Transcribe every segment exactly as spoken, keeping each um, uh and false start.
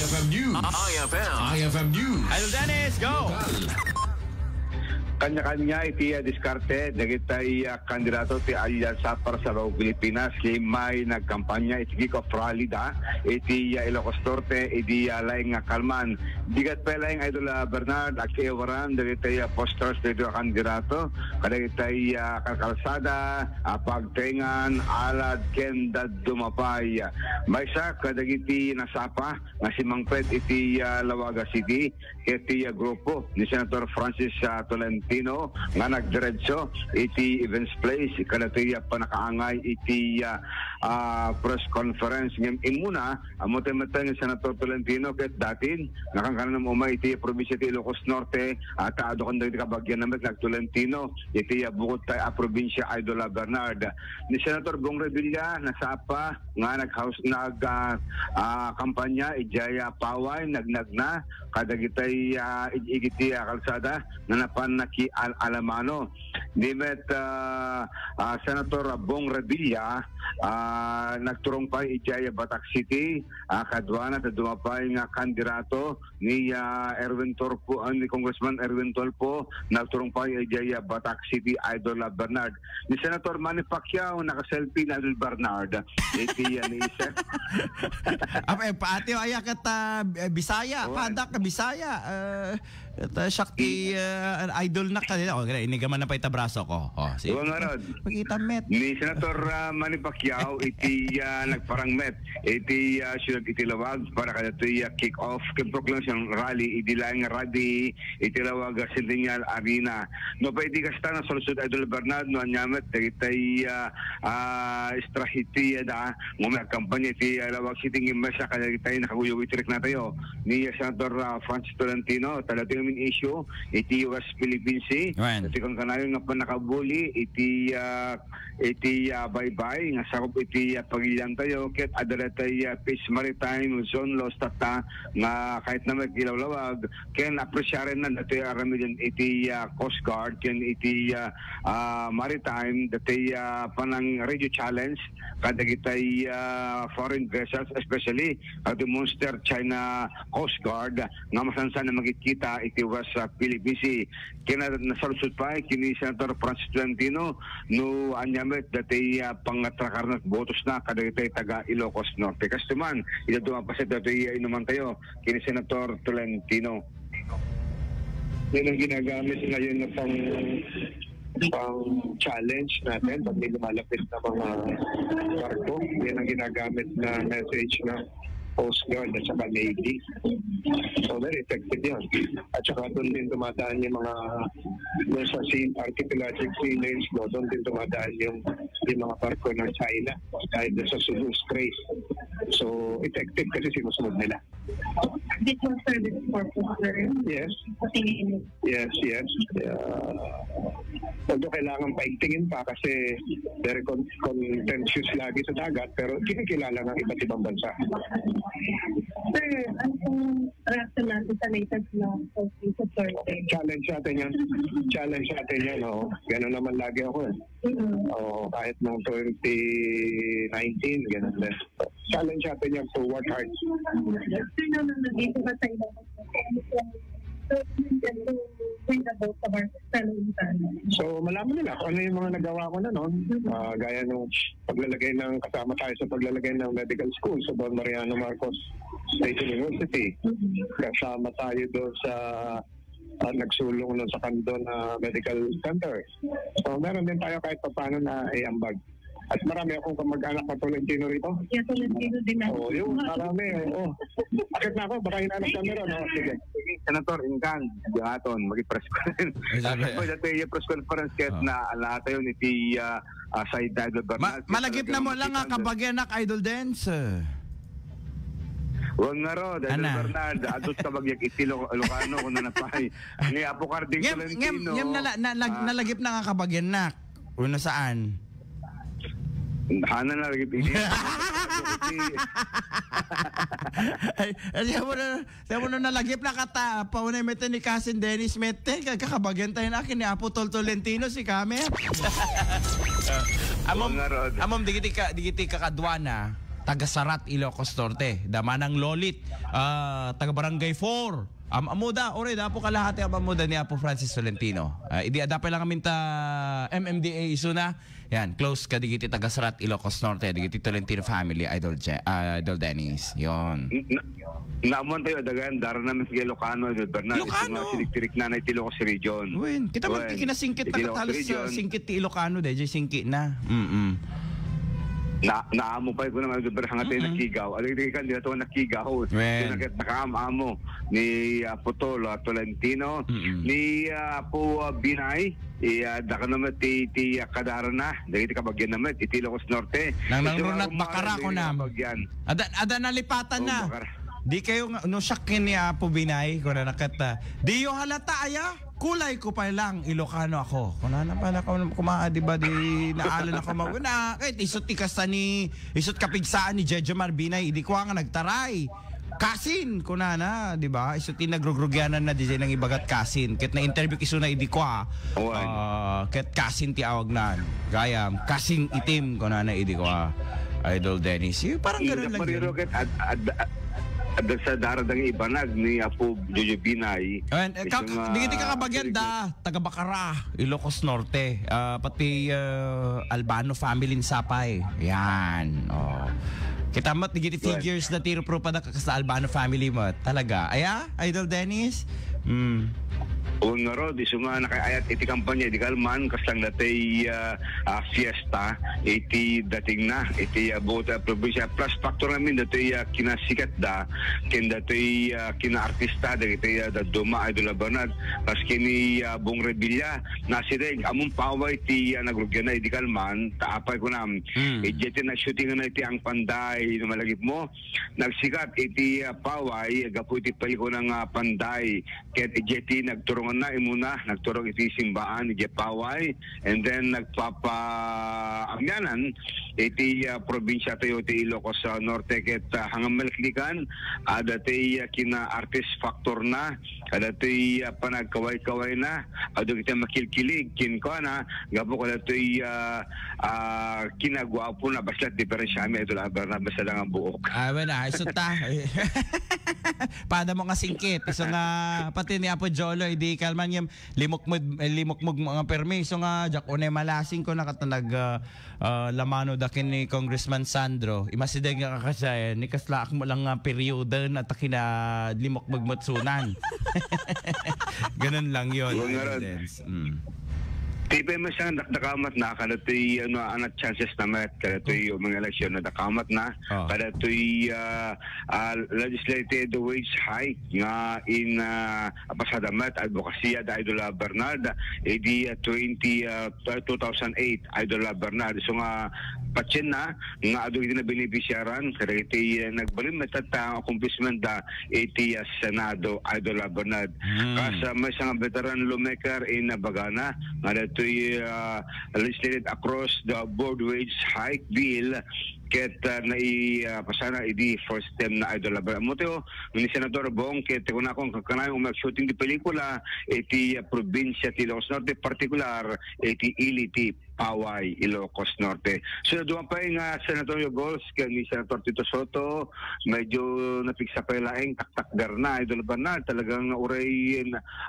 I F M News. I F M. I F M News. Idol Dennis, go! Lokal. Kanya-kanya iti, ah, diskarte dagiti, ah, kandidato ti Alyansa para sa Bago Pilipinas, immay nagkampanya iti kick-off rally da iti, ah, Ilocos Norte, idi, ah, laeng nga kalman. Bigat pay laeng, Idol, ah, Bernard, agkiiwaran dagiti, ah, posters dagiti kandidato kadagiti, ah, kalkalsada, ah, pagtengan, alad, ken dadduma pay. Maysa kadagiti nasapa nga simangpet iti, ah, Laoaga City, ket ti, ah, grupo ni Senator Francis, ah, Tolentino nga nagdiretso iti Events Place, kadatoy, ah, pannakaangay iti, ah, ah, press conference. Ngem immuna, ammo ti met ni Senator Tolentino ket datin, nakankanan umay iti probinsia ti Ilocos Norte, ah, ta adu ken dagiti kabagianna met nag-Tolentino iti, ah, bukod pay a probinsia, Idol, ah, Bernard. Ni Senator Bong Revilla, nasapa nga nag-house, nag, ah, ah, kampanya idiay, ah, Paway, nagnagna kadagitay, ah, ig-, igiti, ah, kalsada nga napan nakial-alamano. Ni met, ah, ah, Senator Bong Revilla, ah, nagturong pay idiay Batac City, ah, kaduana, dadduma pay nga kandidato ni, ah, Erwin Tulfo, ah, ni Congressman Erwin Tulfo, nagturong pay idiay, ah, Batac City, Idol, ah, Bernard. Ni Senator Manny Pacquiao, naka-selfie na, Idol Bernard. Iti, ah, ni Sir. Apa, eh, paatiw, aya ket, ah, Bisaya, Wan. Padak, Bisaya, eh, ket, ah, siak ti, ah, idol na kanila. O, kaya, inigaman na pay ta braso ko. O, sige. Wan nga rod. Pakita, met. Ni Senator, ah, Manny Pacquiao, iti, ah, nagparangmet iti, ah, siyudad iti Laoag para kadatoy, ah, kick-off ken proclamation rally idi laeng nga rally iti Laoag, ah, Centennial Arena. No, pay di kasta, nasaludsod, Idol Bernard, no ania met dagitay, ah, ah, estratehiada nga umay agkampanya iti, ah, Laoag City, ngem maysa kadagitay nakaguyod iti riknatayo ni, ah, Senator, ah, Francis Tolentino, ta datoy main issue iti West Philippine Sea. Wen. Iti kankanayon nga pannakabuli iti, ah, iti, ah, baybay nga sakup iti, ah, pagiliantayo, ket adda daytoy, ah, Peace Maritime Zone laws tatta nga kayatna met ilawlawag ken apresiarenna daytoy a aramiden iti, ah, Coast Guard ken iti, ah, ah, Maritime, daytoy, ah, panang radio challenge kadagitay, ah, foreign vessels, especially kadagiti Monster China Coast Guard nga masansan a makitkita iti West, ah, Philippine Sea. Ken nasaludsod pay ken ni Senator Francis Tolentino no ania met daytoy, ah, pangatrakarna, botosna kadagitay taga Ilocos Norte. Kastoy man, iti dumapaset daytoy, ah, inumantayo ken ni Senator Tolentino. Yan ang ginagamit ngayon na pang, pang challenge natin pag may lumalapit na mga barko. Yan ang ginagamit na message na Coast Guard at saka Navy. So, very effective yun. At saka doon din dumadaan yung mga, doon sa sea, archipelagic sea lanes, no, doon din dumadaan yung, yung mga barko ng China, kahit doon sa Sulu Strait. So, effective kasi sinusunod nila. This was service purpose, sir. Yes. Sa tingin niyo? Yes, yes. Yeah. Although kailangan paigtingin pa kasi very con-, contentious lagi sa dagat, pero kinikilala ng iba't ibang bansa. Sir, ano pong reaction natin sa latest na survey? Challenge natin yan. Challenge natin yan, oo. Ganun naman lagi ako eh. Mm. Oo, kahit noong twenty nineteen, ganun din. Challenge natin yan to work hard. Sir, nung nandito ka sa ilang, so, win about sa Bar-, sa Luzon? So, malaman nila kung ano yung mga nagawa ko na noon. Mm. Ah, gaya nung paglalagay ng, kasama tayo sa paglalagay ng medical school sa Don Mariano Marcos State University. Mm. Kasama tayo doon sa, ah, nagsulong nun sa Candon, ah, Medical Center. So, meron din tayo kahit papaano na iambag. At marami akong kamag-anak na Tolentino rito. Yeah, Tolentino din na. Oo, yun, marami, oo. Akit na ako, baka hinanap ka meron, no? Sige. Senator Ingkan, buhaton, mag-press ko rin. Ay, sabi. Akit mo, dati yung press conference, kahit Oo. na, ala tayo ni Tia, ah, Said Idol Ma-, Bernal, malagip na mo lang nga, Senator Ingkan. Kabagianak, Idol Dens. Huwag nga ro, Idol Ana. Bernard, adus ka bagyag iti Lo-, Ilocano, kung nanapay. Ni Apo Carding Ngem, ngem, Tolentino. Ngem nala-, na-, nag-, Ah. nalagip na nga kabagianak. Una saan? Hana na, lagip ini. Ay, ay, siya mo na, siya mo na nalagip na kata, paunay meten ni Kasin Dennis meten, kag kakabagian tayo na akin ni Apo Tol Tolentino, si Kamer. Amom, Huwag nga ron. Amom, digiti ka, digiti kakadwana. taga Sarat, Ilocos Norte. Da Manang Lolit, ah, taga Barangay four. Am-amuda, ore, da po kalahati am-amuda ni Apo Francis Tolentino. Ah, idi adda pay lang amin ta M M D A isuna. Yan, close ka digiti taga Sarat, Ilocos Norte, digiti Tolentino family, Idol Je-, ah, Idol Dennis. Yon. Na, naamuan tayo, dagan, dara namin sa Ilocano, Idol Bernal. Ito Ilocano? Nga, siniktirik na na iti Ilocos Region. Wen, kita man Wen, ti kinasingkit na iti Ilocos katalas, Region. Singkit ti Ilocano, dahil singkit na. Mm-mm. Na, naamo pa ito naman, Idol Bernal, hanggang tayo Mm-mm. nakigaw. Alam, hindi ka, hindi na ito nakigaw. Wen. Ito na, nakaam-amo ni, ah, Putol, ah, Tolentino, Mm-mm. ni, ah, Apo, ah, Binay, iya, daka naman ti, ti, ah, kadara na, dagiti kabagian naman, iti Ilocos Norte. Nang, nang Ito nga runat bakara, kunam. Kabagian. Ada, ada nalipatan Oh, na. Bakara. Di kayo nga, no, siak ken ni Apo Binay, kuna na ket, ah, "Diyo halata, aya? Kulay ko pa lang, Ilocano ako." Kuna na pala, kuma, kuma, di ba, di naalan ako mag-, na, kahit isut ti kasta ni, isut kapigsaan ni Jejomar Binay, idi kua nga nagtaray. Kasin, kunana, di ba? Isu ti nagrugrugianan na di jay nangibagat kasin. Ket na-interview isuna idi kua. Awan. Ah, ket kasin ti awagnan. Gayam, kasing itim, kunana idi kua. Idol Dennis. Eh, parang ganun Indak lang mariro yun. Ket ad, ad, ad, ad, sa daradang ibanag ni Apo Jojo Binay. Ayan, eh, Isu kak-, nga di kita kakabagyan da. Taga Bacara, Ilocos Norte. Ah, pati, ah, Albano family in Sapay. Yan. Oh. Kita met, digiti Right. figures na tiro pro pa da kas Albano family met. Talaga. Aya, Idol Dennis? Mm. Wen ngarud, isu nga nakaayat iti kampanya, idi kalman, kas lang dati, ah, ah, fiesta, iti dating na, iti, ah, buot, ah, probinsya. Plus factor namin, dati, ah, kinasikat da, ken dati, ah, kinaartista, dagiti, ah, dadduma, Idol Bernard, kas kini, ah, Bong Revilla, Nasideg, ammom paway ti, ah, nagrugianna idi kalman, ta apay kunam. Hmm. Idiay ti nagshooting na iti Ang Panday, no malagipmo. Nagsikat iti, ah, paway, gapu iti pelikula nga Panday. Ket idiay ti nagturonganna, imuna, nagturong iti simbaan, idiay paway. And then, nagpapa-, amianan, iti, ah, probinsia tayo, ti Ilocos, ah, Norte, ket, ah, hangan maliklikan, adda ti, ah, kina-artist factor na, Kadatoy, ah, panagkaway-kaway na, adu iti makilkilig, kinkuana, gapu kadatoy, ah, ah, kinaguapo na, basla diferensiami, ito labar na, basta lang ang buok. Ah, well, ah, iso ta. Pada mo nga singkit, iso nga, pati ni Apo Jolo, idi kalman yung limukmud, eh, limukmug mo nga permi, iso nga, jak unay malasing ko, nakatanag, ah, Ah, lamano da ken ni Congressman Sandro, imasideg nga kakasayan, ni kaslaak mo lang nga periodo na ta kina limukmeg met sunan. Ganun lang yun, Yun nga rin. Evidence. Mm. Ti pay met siya, dakdakamat na, kadatoy, ano, anat chances na met, kadatoy Oh. yung mga eleksyon na dakamat na, Oh. kadatoy, ah, ah, legislated wage hike nga in, ah, pasada met, advocacy da Idol, ah, Bernard, idi, ah, twenty, ah, two thousand eight, Idol, ah, Bernard. So nga, patien na, nga adu iti nabenepisyaran, kadagiti, ah, nagbalin met at, ah, accomplishment da iti, ah, Senado, Idol, ah, Bernard. Hmm. Kas, ah, may isang veteran lawmaker in, ah, Bagana, nga datoy, ah, legislated across the board wage hike bill, ket, ah, nai, ah, pasana idi first time na Idol, ah, Bernard. Amo tayo, ni Senator Bong, ket kunakon kakanayon mag-shooting di pelikula, iti, ah, probinsya ti Ilocos Norte, partikular, iti Ili ti Paway, Ilocos Norte. So, duman pay nga Senator Yogols, ken ni Senator Tito Soto, medyo napigsa pay laeng taktakder na, Idol Bernard. Talagang uray,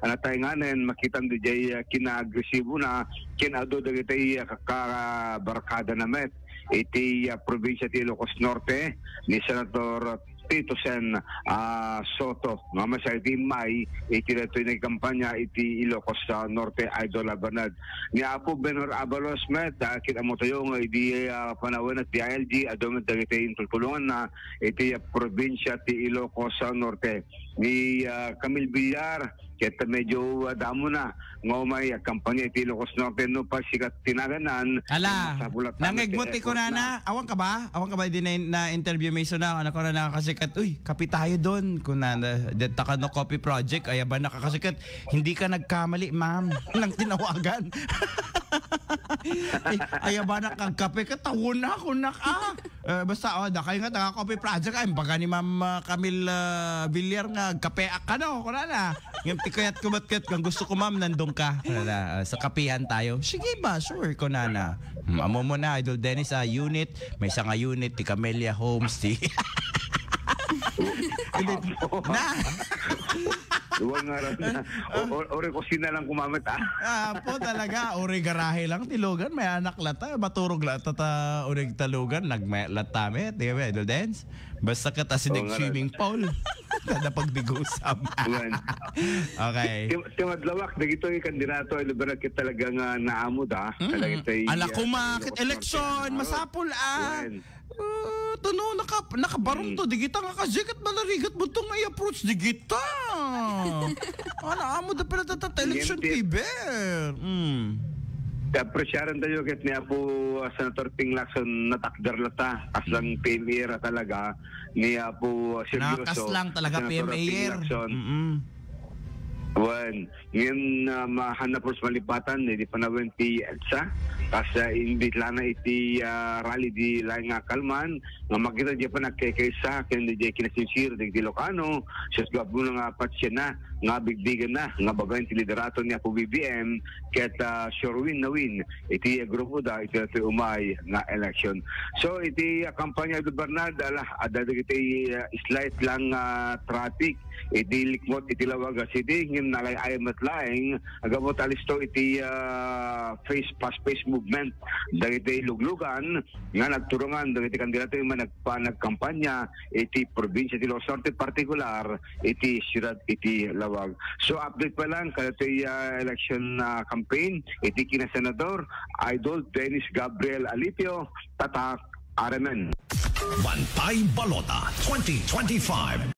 ah, nataenganen, makitam di jay, ah, kinaagresibo na, ken adu dagiti, ah, ka-, kabarkada na met. Iti, ah, probinsya ti Ilocos Norte, ni Senator Tito Sen, ah, Soto, nga masaya iti immay iti datoy nga kampanya iti Ilocos, ah, Norte, Idol, ah, Bernard. Ni Apo Benhur Abalos met, ah, kita mo tayo nga idi, ah, panawen ti I L G, adu met dagiti intultulongan na iti, ah, probinsya ti Ilocos, ah, Norte. Ni, ah, Camille Villar, ket medyo, ah, damo na nga umay, ah, kampanya iti Ilocos Norte, no, pagsikat tinaganan, Ala, masapul a tama nangegmo ti ti effort kunana, na. Awan ka ba? Awan ka ba, di na, na-interview may suna, ano ko na nakakasikat, "Uy, kape tayo doon." Kunana, "Deta ka no coffee project, ayaban nakakasikat." "Hindi ka nagkamali, ma'am." Nang tinawagan. "Ay, ayaban nakagkape ka, tawon na ako, nak, ah." Eh, basta, oh, dakay nga, taga Coffee Project, ay, baga ni Ma'am, ah, Camille, ah, Villar nga, kape, ah, kano, kunana. Ngem ti kayatko met ket, kung gusto ko, ma'am, nandun ka. Wala, ah, sa kapihan tayo. Sige ba? Sure, kunana. Hmm, ammo na, Idol Dennis, ah, unit. Maysa nga unit, ti Camellia Homes, ti Hindi. Na. Duwa nga raw na. O, o, o, kusina lang kumamit, ah. Ah, po talaga. Uri garahe lang ti lugan. May anak lata. Maturog lata ta urig ta lugan. Nagmayat lata met. Di ba, Idol Dens? Basta ket asin Oo nga, swimming pool. Kada pagbigusam. Wen. Okay. Ti, ti madlawak, dagitoy kandidato, ay lugar ket talaga nga naamod, ah. Mm. Talaga tay, Ala, ah, kuma, ket eleksyon, masapul, ah. Wen. Ah, tano, naka, nakabaron to, digita nga kasi ket malarigat mo to nga i-approach digita. Ano, amo da pala tata election Ngem ti- fever. Mm. Kapresyaran tayo ket ni Apo, ah, Senator Ping Lacson natakder lata. Kaslang P M A ra talaga ni Apo, ah, seryoso. Nakas lang talaga Senator Ping P M A. Lacson. Mm-mm. Wen, ngem, ah, mahanap sa malipatan, eh, di panawen ti EDSA. Kas, ah, imbitana iti, ah, rally di laeng nga kalman, nga makita di panagkaykaysa, ken di kinasinsir, di Ilocano, sa gabon nga patien na, nga bigbigan na, nga babaen ti liderato ni Apo B B M, ket, ah, sure win na win, iti, ah, grupo da, iti, iti umay nga election. So, iti, ah, kampanya di Bernard, ala, adda dagiti, ah, slight lang, ah, traffic, iti likmot iti Laoag City, ngem nalay-ay met laeng, agabot alisto iti, ah, face, fast-paced movement dagiti luglugan nga nagturungan dagiti kandidato nga nagpa-, nagkampanya iti probinsya ti Ilocos Norte, partikular iti siyudad iti Laoag. So, update pa lang kadagiti, ah, election, ah, campaign iti kinasenador, Idol Dennis Gabriel Alipio, Tatak, R M N. Bantay Balota twenty twenty-five.